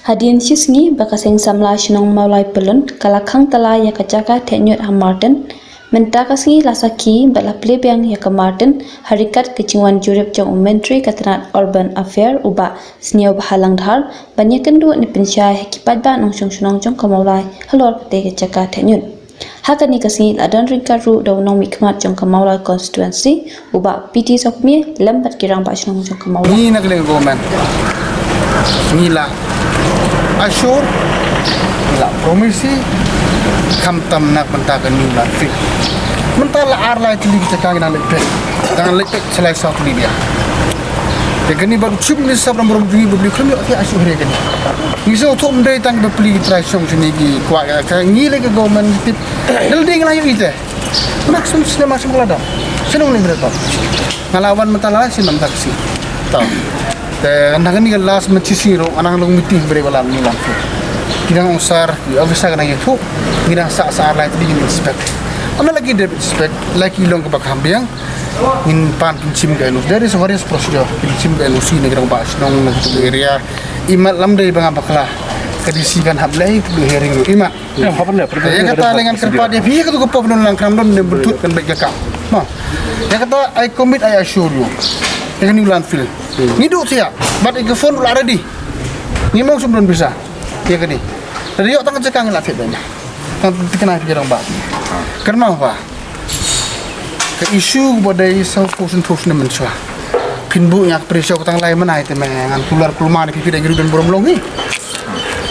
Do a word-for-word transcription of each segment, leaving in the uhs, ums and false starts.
Hadien shi sngi ba ka seng samla shnong Mawlai Pyllun ka la khang tala ïa ka jaka theh ñiut ha Martin. Mynta ka sngi la sakhi bad la plie biang ïa ka Martin ha ryngkat ka jingwan jurip jong u Myntri ka tnat Urban Affair u Bah Sniawbhalang Dhar ban ïakynduh ne pynshai ha ki paidbah nongshong shnong jong ka Mawlai halor kata ka jaka theh ñiut. Ha kane ka sngi la don ryngkat ruh da u nongmihkhmat jong ka Mawlai constituency u Bah P T Sokmie lem bad ki rangbah shnong jong ka Mawlai. Ngi na ka liang government ngi la assure, ngi la promise, khamtam na ka bynta ka new landfill. Mynta la ar lai tylli ki jaka ngi dang leit peit, dang leit peit sha lai saw tylli biang. Te kane bad u Chief Minister ba ram ram jong ngi ba bli khlem ïoh te assure kane. Ngi sngewthuh ym dei tang ba pli ki trai shong shane ki kwah ka, ka ngi lei ka government tip. Dal ding la ïoh ite. Maximum snem maximum la dam. Shnong ni bret. Nga la wan mynta la snem ta si. Ta. Te nga kane ka last mynta si ro nga nang long meeting bre bala ni la. Ki dang ong sir, ki officer ka nang ïathuh. Ngi dang sa sa lai tadi ngi inspect. Am na lagi dep inspect, lagi long ka ba kham biang. Ngin pan pynchim ka N O C. There is a various procedure. Pynchim ka N O C na ki rangbah shnong na ki area. Imat lam dei ba nga bakla. Ka D C kan hap lei public hearing ruh imat. Ïa kata lei ngan kyrpad ïa phi, ïa katu ka pop don lang kram don ne bentut kan beit ka kam. Ma. Ïa kata I commit, I assure you. Ïa ka new landfill. Ngi duh thiah. Bad ïa ka fund la ready. Ngi mong sum don pisa. Ïa kane. Ready ïoh tang ka jaka ngi la thiah beit. Kan thikna phi ki rangbah. Kyrpad ba ka issue ba dei saw phew snem, phew snem mynshuwa. Phin buh ïa ka pressure ka tang lai mynai te me ngan kular kulmar phi, phi dei ki ruh don burom long hi.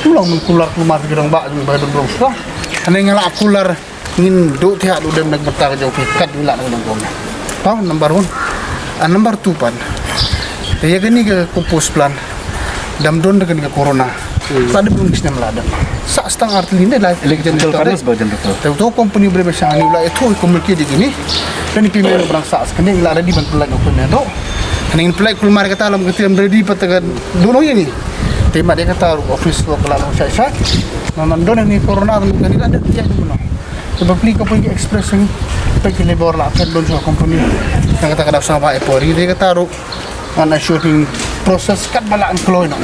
Kular men kular kulmar phi ki rangbah jong ba don burom shuwa. Hynrei nga la kular ngin duh thiah duh dem na ka bynta ka jong phi kat ïa la na ka dong kong. Pa number one. Ah, number two pan. Te ïa kane ka compost plant. Dam don da kane ka corona. Hmm. La dep bun ki snem la dep. Sa stang ar tylli ne la. Electrical furnace ba generator. Te uto company bre ba shang ni la ïathuh communicate ïa kine. Kane payment ba dang sa kane la ready ban pynlait noh payment noh. Kane ngin pynlait kulmar kata lam ka tiam ready pat ka dono ïa ni. Te ma de kata office work la long shai shai. Ma man don ni corona kan kane la dep ïa dono. Te ba pli ka poi ki express ni. Peit ki labor la phet don jong company. Nang kata ka dap sa ba e por ri de kata ruh. Ngan assure phi process kat ba lah ngan kloi noh.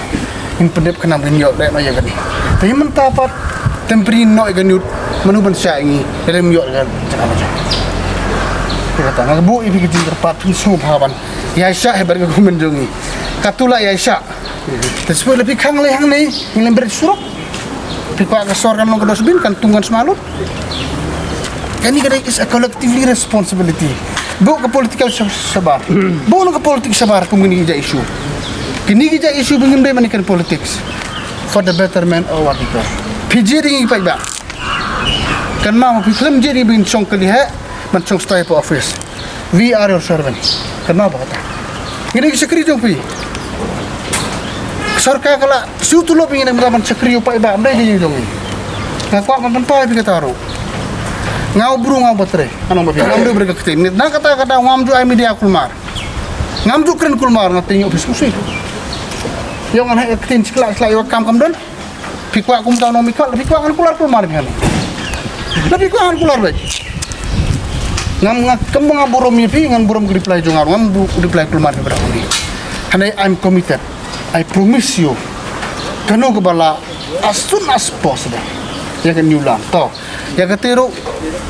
Ngin pyndep khnang ngin ïoh leh noh ïa kane. Te mynta pat temporary noh ïa kane, mano ban shah ïa ngi, lem ïoh ïa kane. Te kata nga buh ïa phi ka jingkyrpad phin sngewbha ban ïaishah ïa bad ka government jong ngi. Katto la ïaishah. Te shu la phi khang lei hangne, ngin lem bret surok. Phi kwah ka sor kan long ka dustbin, kan tung kan sma lut. Kane ka dei is a collectively responsibility. Buh ka political sha-, shabar. Buh noh ka politics shabar kum kine ki jait issue. Kine ki jait issue ba ngim dei ban ïa kan politics. For the betterment of our people. Phi jied ïa ngi paidbah. Kynmaw phi khlem jied ïa ngi ba ngin shong kali heh, ban shong stai hapoh office. We are your servant. Kynmaw ba kata. Ngi dei ki shakri jong phi. Sorkar ka la shu tulop ïa ngi na ka bynta ban shakri ïa u paidbah, ym dei ka ïing jong ngi. Nga kwah ban pynpaw ïa phi kata ruh. Nga u bru nga u batre. Nga ong ba phi, ngam dei u bret ka ktien. Na kata kata ngam ju ai media kulmar. Ngam ju kren kulmar, nga tieng ïa u phi sngewsih. Ïa ngan heh ka ktien shikla shikla ïa u kam kam don. Phi kwah kumta u nongmihkhmat, phi kwah ngan kular kulmar phi hangne. Phi kwah ngan kular beit. Ngam, nga, kam nga burom ïa phi, ngan burom ka reply jong nga, ngam bu-, reply kulmar phi ba da phi. Hangne I'm committed. I promise you. Kano kaba lah as soon as possible. Ïa ka new land. To. Ïa kata ruh,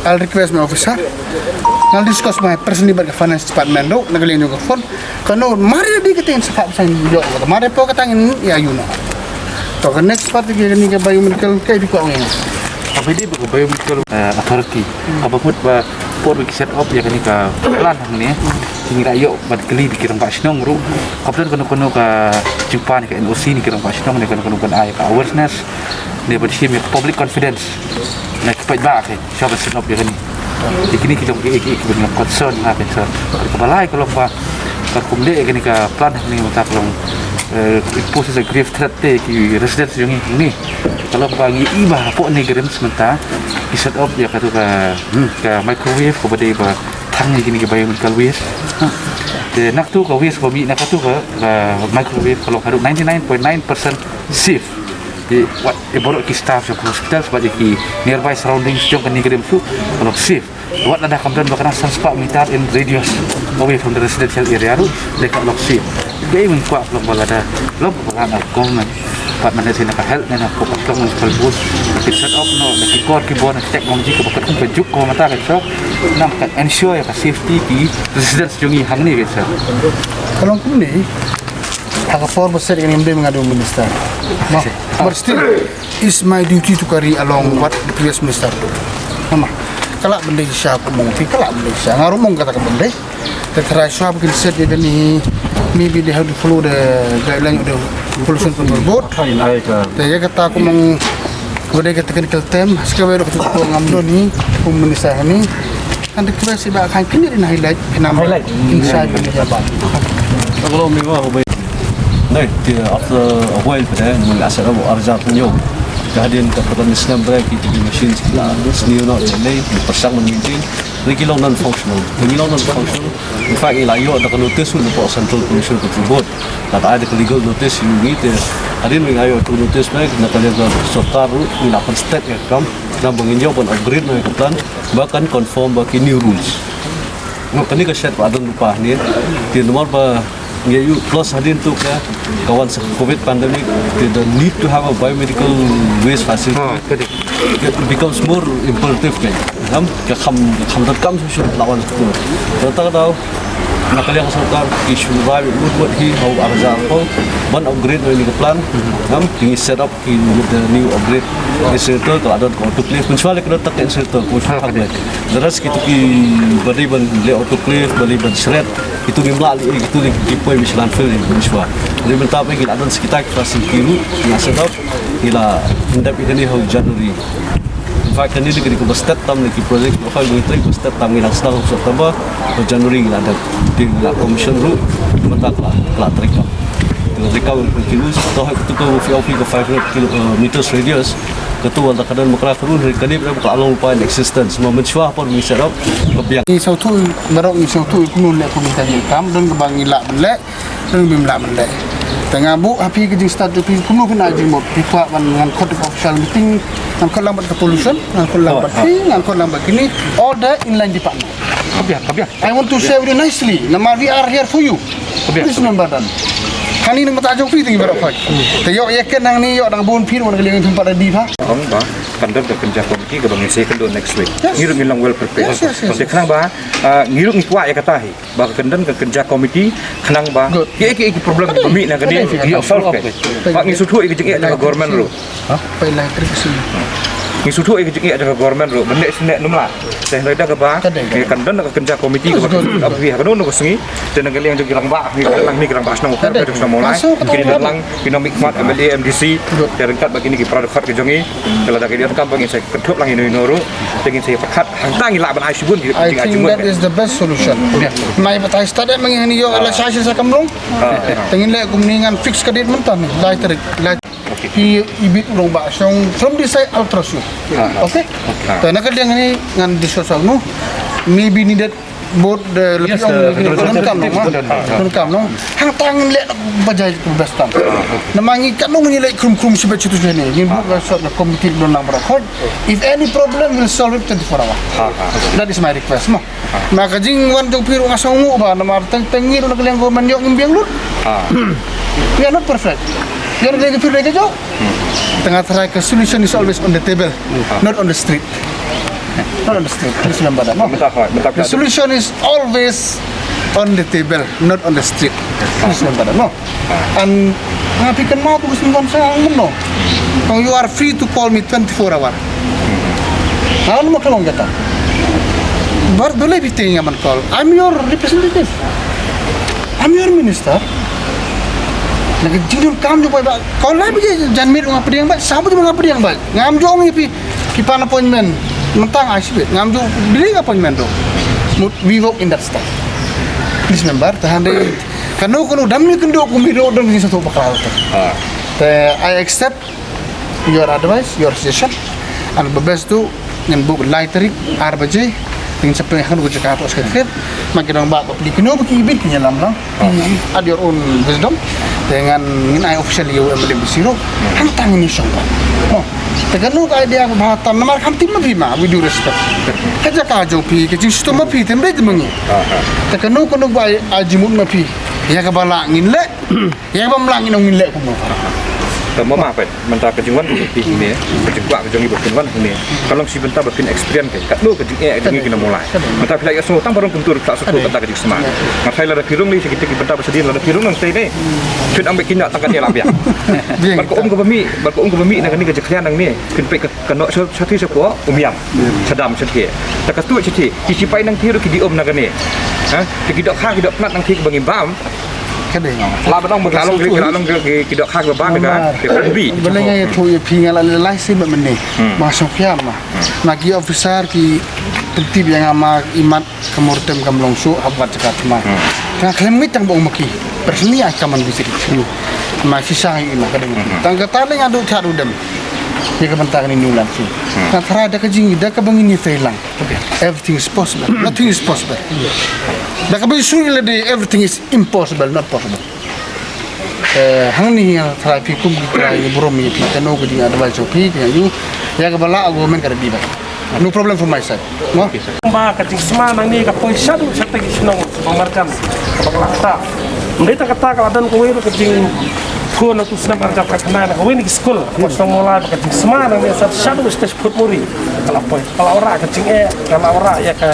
I'll request my officer. Ngan discuss my personally bad ka finance department ruh, na ka liang jong ka fund. Kano mar ïa dei kata ngin sa phah bsa ïa u, ïa kata mar ïa poi kata ngin ïa ïoh noh. To ka next part ka, kane ka biomedical ka phi kwah ong ïa nga. Ka phi dei ba ka biomedical, eh, authority. Kaba mut ba por ba ki set up ïa kane ka plant hangne. Ki ngi la ïoh ban kylli da ki rangbah shnong ruh. Ka plant kano kano ka jingpan ka N O C ne ki rangbah shnong ne kano kano ban ai ka awareness. Ne ban shim ïa ka public confidence. Na ki paidbah ki. Shwa ban set up ïa kane. Ïa kine ki long ki, ki, ki, ki long concern ha ki concern. Kaba lai ka long ba ka kum dei ïa kane ka plant hangne mynta ka long, eh, it poses a grave threat te ki residents jong ngi hangne. Ka long ba ngi i ba hapoh NEIGRIHMS mynta ki set up ïa katu ka, hmm, ka microwave kaba dei ba thang ïa kine ki biomedical waste. Te na katu ka waste ba mih na katu ka, ka microwave ka long haduh ninety-nine point nine percent safe. Te wat ïa baroh ki staff jong ka hospital, bad ïa ki nearby surroundings jong kane ka rim shu, ka long safe. Wat lada kam don ba kane san spah meter in radius away from the residential area ruh, te ka long safe. Te i win kwah long ba lada long ba la na government, bad mynta na ka health ne na ka Municipal Board, ki set up noh da ki kor ki bor na ki technology kaba kat kum ka juk kaba mynta ka shuh, namar ka ensure ïa ka safety ki residents jong ngi hangne ka shuh. Ka long kumne, ha ka por ba set ïa kane mynta nga dei u minister. Ma, but still, it's my duty to carry along what the previous minister do. Namar ka lah ban dei shisha, kumno phi, ka lah ban dei shisha. Nga ruh mong kata ka ban dei. Te tharai shuwa ba kin set ïa kane, maybe they have to follow the guideline of the Pollution Control Board. Te ïa kata kumno, ba dei ka technical term, shuwa ba dei ka tu ngam don hi, kum minister ni. Kan request ba kan kini din highlight, kena highlight inside ni jabat. Dei, te after a while pat, eh, ngi la set up ar hajar pynïoh. Ka hadien ka pyrthei ni snem ba ki, ki machines ki la sniew noh, lei, pyrshang ban maintain. Ngi ki long non-functional. Ngi long non-functional. In fact, ngi la ïoh da ka notice na ka Central Pollution Control Board. Ngi la ai da ka legal notice ïa ngi te. Hadien ngi la ïoh da ka notice ba na ka liang ka sorkar ruh ngi la pynstet ïa ka kam. Namar ba ngin ïoh ban upgrade noh ïa ka plant ba kan conform bad ki new rules. Nga, kane ka shed ba don lypa hangne, te namar ba ngi ïoh, plus hadien tu ka, ka wan sa covid pandemic, te the need to have a biomedical waste facility, it becomes more imperative, kan. Ngam, ka kham, ka kham donkam shuh shuh la wan tu. Te ta ka daw, na ka liang ka sorkar, ki shu rai mut mut hi, ha u ar hajar phew, ban upgrade noh ïa kane ka plant, ngam, ki ngi set up in with the new upgrade incinerator, ka la don ka autoclave. Mynshuwa lei ka don tang ka incinerator, ka mynshuwa lei. The rest kitu kiba dei ban leh autoclave, ba dei ban shred, kitu ngim lah leh, kitu lei ki poi beit sha landfill, mynshuwa. Dei mynta ba ki la don sa kita ki facility ruh, ngi la set up, ngi la pyndep ïa kane ha u January. In fact, kane dei ka dei kaba stet tam na ki project, ba hoi ba ngi trei kaba stet tam, ngi la sdang ha u September, ha u January ngi la dep. Te ngi la commission ruh, mynta ka la, ka la trei kam. Te ka trei kam ka kilu, to ha katu ka, ka five hundred kilo, eh, meters radius. Katu wat la ka don ba ka la ka run, kane ba ka la long lypa in existence. Ma mynshuwa ha por ngi set up, ka biang. Ngi sngewthuh, baroh ngi sngewthuh kumno leh kumno ka jingkam, don kaba ngi lah ban leh, don kaba ngim lah ban leh. Te nga buh ha phi ka jingstad jong phi, kumno phi na jingmut, phi kwah ban ngan khot ka official meeting, ngan khot lang bad ka pollution, ngan khot lang bad phi, ngan khot lang bad kine, all the inline department. Ka biang, ka biang. I want to share with you nicely. Namar we are here for you. Please remember that. Hangne na ka bynta jong phi te ngi baroh khoit. Te ïoh ïa ka hangne ïoh dang bun phi ruh na ka liang phi pat ready pha. Ong ba kan don ka kynja committee kaba ngin sa ïakynduh next week. Yes. Ngi ruh ngi long well prepared. Yes, yes, yes. Te khnang ba, ah, ngi ruh ngi kwah ïa kata hi. Ba kan don ka kynja committee khnang ba. Good. Ki, ki, ki problem ba mih na kane ngi solve ka. Ba ngi sngewthuh ïa ka jingeh jong ka government ruh. Pei lai trip sini. Ngi sngewthuh ïa ka jingeh jong ka government ruh, ban leh sngewthuh nym lah. Te hynrei da kaba, ka dei, ka dei, kan don ka kynja committee kaba, good, kan ap wi ha kano kano ka sngi. Te na ka liang jong ki rangbah, ngi rangbah, ngi rangbah shnong, ka dei, jong shnong Mawlai. Ngi don lang, ngi nang mih khmat M L A, M D C. Good. Te ryngkat bad kine ki para dkhot ka jong ngi. Te lada ka dei kam ba ngin sa kynthup lang ïano ïano ruh. Te ngin sa pyrkhat hangta ngi lah ban ai shibun ki jingïaid jingmut. I think that is the best solution. Nai batai stad ma ngi hani ïoh la sha sha sa kam long. Te ngin leh kumne ngan fix ka date mynta ne, lai tarik, lai. Phi ibit u rangbah shnong from this side, I'll trust you. Okay? Te na ka liang ni ngan discuss noh. Maybe needed both the, yes, the representative. Don kam noh, ma. Don kam noh. Hangta ngin leh ba jai ka best tam. Namar ngi katno ngi leh khrum khrum shibit shitu shane. Ngin buh ka sort ka committee don lang baroh khoit. If any problem, we'll solve it twenty-four hour. That is my request, ma. Na ka jingwan jong phi ruh nga sngewnguh ba namar teng teng ngi ruh na ka liang government ïoh ngim biang lut. We are not perfect. Ïoh na ka liang phi ruh ka jong. Te nga tharai ka solution is always on the table, not on the street. Not on the street. Please remember that, no? The solution is always on the table, not on the street. Please remember that, no? And nga phi kynmaw tu ka sngewbha sa ngam, no. Now you are free to call me twenty-four hour. Nga ong ma ka long kata. Bar dole phi te nga ban call. I'm your representative. I'm your minister. Na ka jingdonkam jong phi ba call lai ba jan miet nga pdiang ba, sa ba nga pdiang ba. Ngam jong ngi phi. Ki pan appointment, mynta nga ai shibit, ngam ju dei appointment ruh. Mut we work in that style. Please remember, te hynrei kano kano dang ïakynduh kum hi ruh dang ïa sngewthuh bakla ruh. Te I accept your advice, your suggestion. And ba best tu ngin buh lai tarik ar baje. Ngin sa pynheh ha kano ka jaka hapoh Secretariat. Ma ki rangbah ba plie kino ba ki bit, ki ïalam lang. At your own wisdom. Te ngan, ngin ai officially ïa u M L A bad C R O. Hangta ngin ïa shong pat. Mo. Te kano ka idea ba bha tam, namar kham tip ma phi ma, with due respect. Ka jaka jong phi, ka jingshitom ma phi, te ym dei te ma ngi. Te kano kano ba ai, ai jingmut ma phi, ïa kaba lah ngin leh. Ïa kaba ym lah ngin ong ngin leh kumno. Te mo ma peit, mynta ka jingwan ka jong phi hangne, ka jingkwah ka jong ngi ba phin wan hangne, ka long shi bynta ba phin experience ka, katno ka jingeh ka jong ngi ki nongmulai. Mynta phi la ïohsngew tang ba rung kumta, phi la sngewthuh kata ka jingsma. Nga tharai lada phi rung ne sha kita ki bynta ba shadien, lada phi rung nangtei ne, phin ym bit kynnoh tang kane la biang. Bad ka um kaba mih, bad ka um kaba mih na kane ka jingkhlia nangne, phin peit ka, ka noh sha, shathie shapoh, um ïam. Sha dam shathie. Te ka tuid shathie, ki sipai nangthie ruh ki die um na kane. Ha? Te ki dohkha, ki dohpnat nangthie kiba ngim bam. Ka dei nga. La ba dang ba ka long, ka long ki, ki dohkha kiba bam ka, ka kumbi. Balei nga ïathuh ïa phi, nga la leh lai sien bad mynne. Ma sngewkhia ma. Ma ki officer ki pyntip ïa nga ma i mat ka mur tem kam long shuh hap wad jaka thma. Nga khlem ngeit tang ba ong ma ki. Personally I come and visit you. Ma shisha ïa i ma ka dei. Tang kata lei nga duh thiah duh dem. Ïa ka bynta kane ka new landfill. Nga tharai da ka jing, da kaba ngin ïatrei lang. Everything is possible. Nothing is possible. Da kaba ïa shu ïa lade, everything is impossible, not possible. Eh, hangne nga tharai phi kum ki trai ngi burom ïa phi, kano ka jing advice jong phi, phi ïa ïa kaba lah government ka ready ba. No problem from my side. Mo? Ba ka jingsma nangne ka poi shaduh shatei ki shnong ba marjan ba ka la kata. Ym dei tang kata, ka la don kawei ruh ka jingthoh na tu snem arhajar khatkhyndai na kawei na ki skul. Ka shnong Mawlai ba ka jingsma nangne sa shaduh shatei shi phut muri. Ka la poi, ka la wanrah ka jingeh, ka la wanrah ïa ka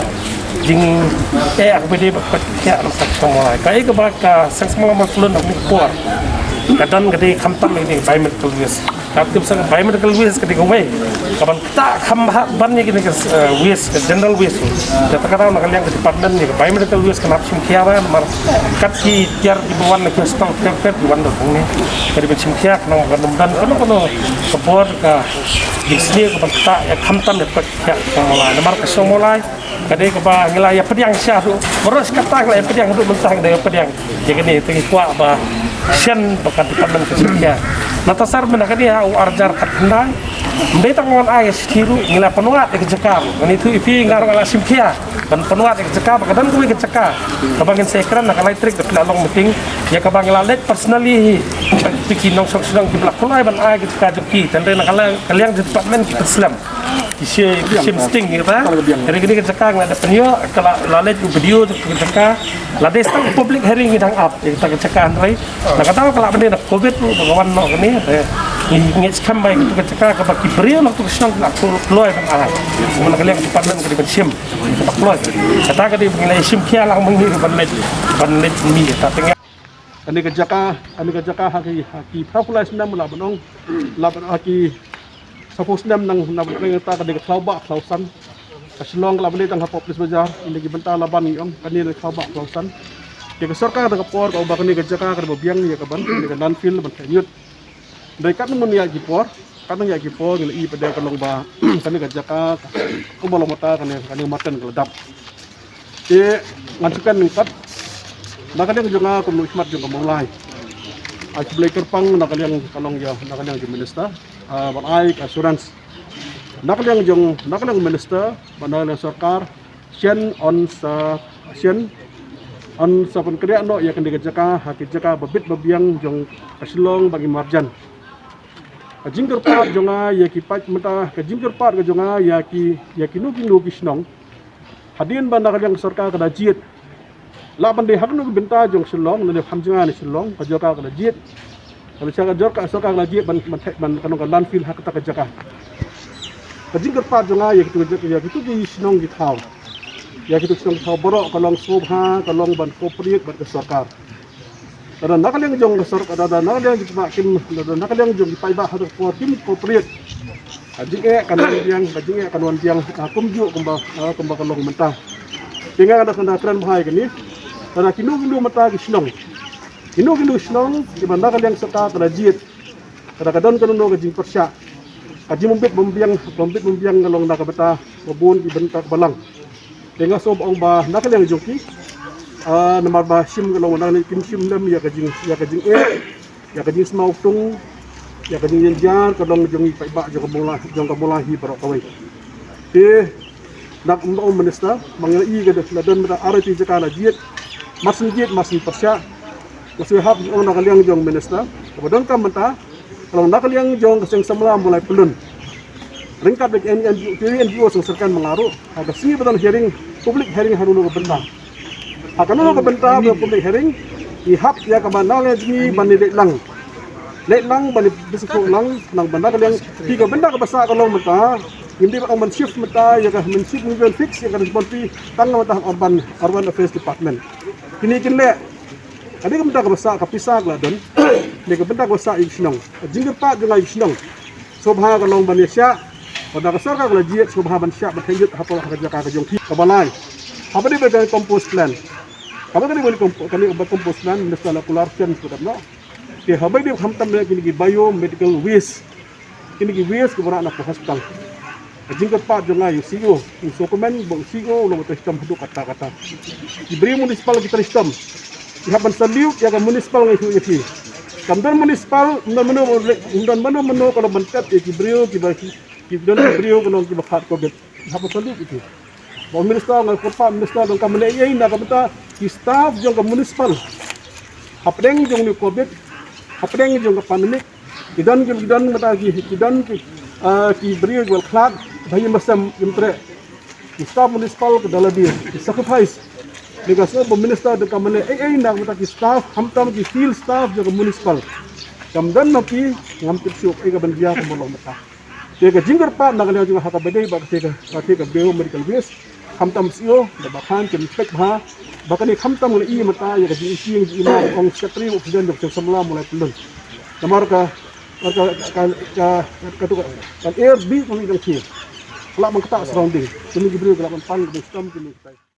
jingeh ha kaba ïadei bad ka jingeh na ka shnong Mawlai. Kaei kaba ka Seng Samla Mawlai Mawlai Mawlai ka por. Ka don ka dei khamtam ïa ka dei biomedical waste. Ka tip sa ka biomedical waste ka dei kawei kaban ktah kham bha ban ïa kine ka, eh, waste, ka general waste. Kata ka daw na ka liang ka department ïa ka biomedical waste kan hap shim khia ba namar kat ki tiar kiba wan na ki hospital phet phet ki wan da hangne. Ka dei ban shim khia khnang ba kan ym don kano kano ka bor ka jingsniew kaban ktah ïa khamtam ïa ka shnong Mawlai. Namar ka shnong Mawlai ka dei kaba ngi la ïa pdiang sha ruh. Baroh shi katta ngi la ïa pdiang ruh, mynta ngi dang ïa pdiang ïa kane, te ngi kwah ba shen ba ka department ka shim khia. Nangta sar mynta kane ha u arhajar khatkhyndai, ym dei tang ngan ai shithi ruh, ngi la pynwad ïa ka jaka. Ngan ïathuh ïa phi, nga ruh nga la shim khia ban pynwad ïa ka jaka ba ka don kawei ka jaka kaba ngin sa ïakren ha ka lai tarik da phi la long meeting, ïa kaba ngi la leit personally hi. Ki nongshong shnong kiba la pynwad ban ai ka jaka jong ki, te hynrei na ka liang, ka liang department ki pynslem. Ki shim, ki shim sting ïa kata. Hynrei kane ka jaka nga la dep pynïoh, ka la, la leit u B D O jong ka jaka. La dei sa tang public hearing ngi dang ap ïa kata ka jaka, hynrei na ka daw ka la ban dei na covid ruh ba ka wan noh kane. Te ngi ngeit skhem ba ïa kata ka jaka kaba ki briew na kata ka shnong ki la kloi ban ai. Kumba na ka liang department ka dei ban shim, ka dei ban kloi. Kata ka dei ba ngi la shim khia lang ma ngi ban leit, ban leit mih kata te ngi. Kane ka jaka, kane ka jaka ha ki, ha ki phra phew lai snem la ban ong, la ban ong ha ki saphew snem nang na ban ong kata ka dei ka khlaw bah khlaw san. Ka Shillong ka la ban dei tang hapoh Police Bazar, ïa ki bynta la ban ngi ong kane ka dei khlaw bah khlaw san. Te ka sorkar da ka por ka ong ba kane ka jaka ka dei ba biang ïa ka ban, kane ka landfill ban theh ñiut. Dei katno ngan ïa ki por, katno ïa ki por ngi la i pat de ka long ba kane ka jaka kumba long mynta kane, kane ka marjan ka la dap. Te ngan shu kren ryngkat na ka liang jong nga kum u nongshmat jong ka Mawlai. Ai khublei kyrpang na ka liang ka long ïa, na ka liang jong u minister, ah, ban ai ka assurance. Na ka liang jong, na ka liang minister, bad na ka liang sorkar, shen yn sa, shen yn sa pynkhreh noh ïa kane ka jaka ha ki jaka ba bit ba biang jong ka Shillong bad ki marjan. Ka jingkyrpad jong nga ïa ki paid mynta, ka jingkyrpad ka jong nga ïa ki, ïa kino kino ki shnong. Hadien ba na ka liang sorkar ka la jied, lah ban dei ha kano ka bynta jong Shillong, lane kham jngai na Shillong, ka jaka ka la jied. Ka la jaka, ka jaka sorkar ka la jied ban, ban theh, ban, kano ka landfill ha kata ka jaka. Ka jingkyrpad jong nga ïa kito, ïa kito ki shnong ki thaw, ïa kito ki shnong ki thaw baroh ka long sngewbha, ka long ban cooperate bad ka sorkar. Lada na ka liang jong ka sorkar, lada na ka liang jong ki paidbah kim, lada na ka liang jong ki paidbah ha ka por kim cooperate, ka jingeh kan wan biang, ka jingeh kan wan biang, ah, kumjuh kumba, ah, kumba ka long mynta. Te nga da kren bha ïa kane. Lada kino kino mynta ki shnong, kino kino shnong kiba na ka liang sorkar ka la jied, lada ka don kano kano ka jingpyrshah, ka jingbymbit bymbiang, bymbit bymbiang ka long na ka bynta ba bun ki bynta ba lang. Te nga sngew ba ong ba na ka liang jong ki, ah, namar ba shim ka long, na ka liang kim shim lem ïa ka jing, ïa ka jingeh, ïa ka jingsma u tung, ïa ka jingjynjar ka long jong ki paidbah jong ka Mawlai, jong ka Mawlai hi baroh kawei. Te Dak ym da ong minister, ba ngi la i ka dei la don mynta ar tylli ki jaka la jied, mar shen jied mar shen pyrshah. Nga shu hap ong na ka liang jong minister, kaba donkam mynta ka long na ka liang jong ka seng samla Mawlai Pyllun. Ryngkat bad ki N G O, ki N G O seng syrkar ma nga ruh, ha ka sngi ba don hearing, public hearing ha kano kano ka bynta. Ha kano kano ka bynta ba public hearing, ngi hap ïa kaba na ka liang jong ngi ban ïaleit lang. Leit lang ban ïa pynshai lang, nang ban na ka liang, ki ka bynta kaba sah ka long mynta, ngim dei ban ong ban shift mynta ïa ka, ban shift, ngim dei ban fix ïa ka responsibility tang na ka bynta urban, urban affairs department. Kine kin leh. Ka dei ka bynta kaba sah, ka pisa ka la don. Dei ka bynta kaba sah ïa ki shnong. Ka jingkyrpad jong ngi ki shnong, sngewbha ka long ban ïa shah. Lada ka sorkar ka la jied, sngewbha ban shah ban theh jut hapoh ha ka jaka ka jong phi. Kaba lai, haba dei ba ka compost plant, kaba ka dei ba comp-, ka dei ba compost plant, minister la kular chen shu dap noh. Te haba dei khamtam ïa kine ki biomedical waste, kine ki waste kiba rah na ka hospital. Ka jingkyrpad jong nga ïa u C E O, u sngewkmen ba u C E O u long uba trei shitom haduh katta katta. Ki briew municipal ki trei shitom. Ki hap ban salute ïa ka municipal, nga ïathuh ïa phi. Kam don municipal, ym don mano, ym don mano mano ka long ban tep ïa ki briew kiba, ki don ki briew ka long kiba khad covid. Ki hap ban salute ïa ki. Ba u minister, nga kyrpad minister, donkam ban leh ei ei na ka bynta ki staff jong ka municipal. Hapdeng jong une u covid, hapdeng jong ka pandemic, ki don ki, ki don mynta ki, ki don ki, ah, ki briew kiba la khlad, ba ïa ma sem ïa ma treh. Ki staff municipal ka da la dei ki sacrifice. Te nga sngew ba minister donkam ban leh ei ei na ka bynta ki staff, khamtam ki field staff jong ka municipal. Kam don ma ki, ngam tip shuh ei ka ban jia ka ban long mynta. Te ka jingkyrpad na ka liang jong nga ha kaba dei bad katei ka, katei ka biomedical waste, khamtam C E O da ba khan kin check bha, ba kane khamtam ngi la i mynta ïa ka jingïaseng jingïamap, ong secretary of president jong ka seng samla Mawlai Pyllun. Namar ka, ka, ka, ka, ka, ka, ka air bih ka ngi dang thie. Ka lah ban ktah surrounding. Kine ki briew ka lah ban pang ka dei stem kine kitai.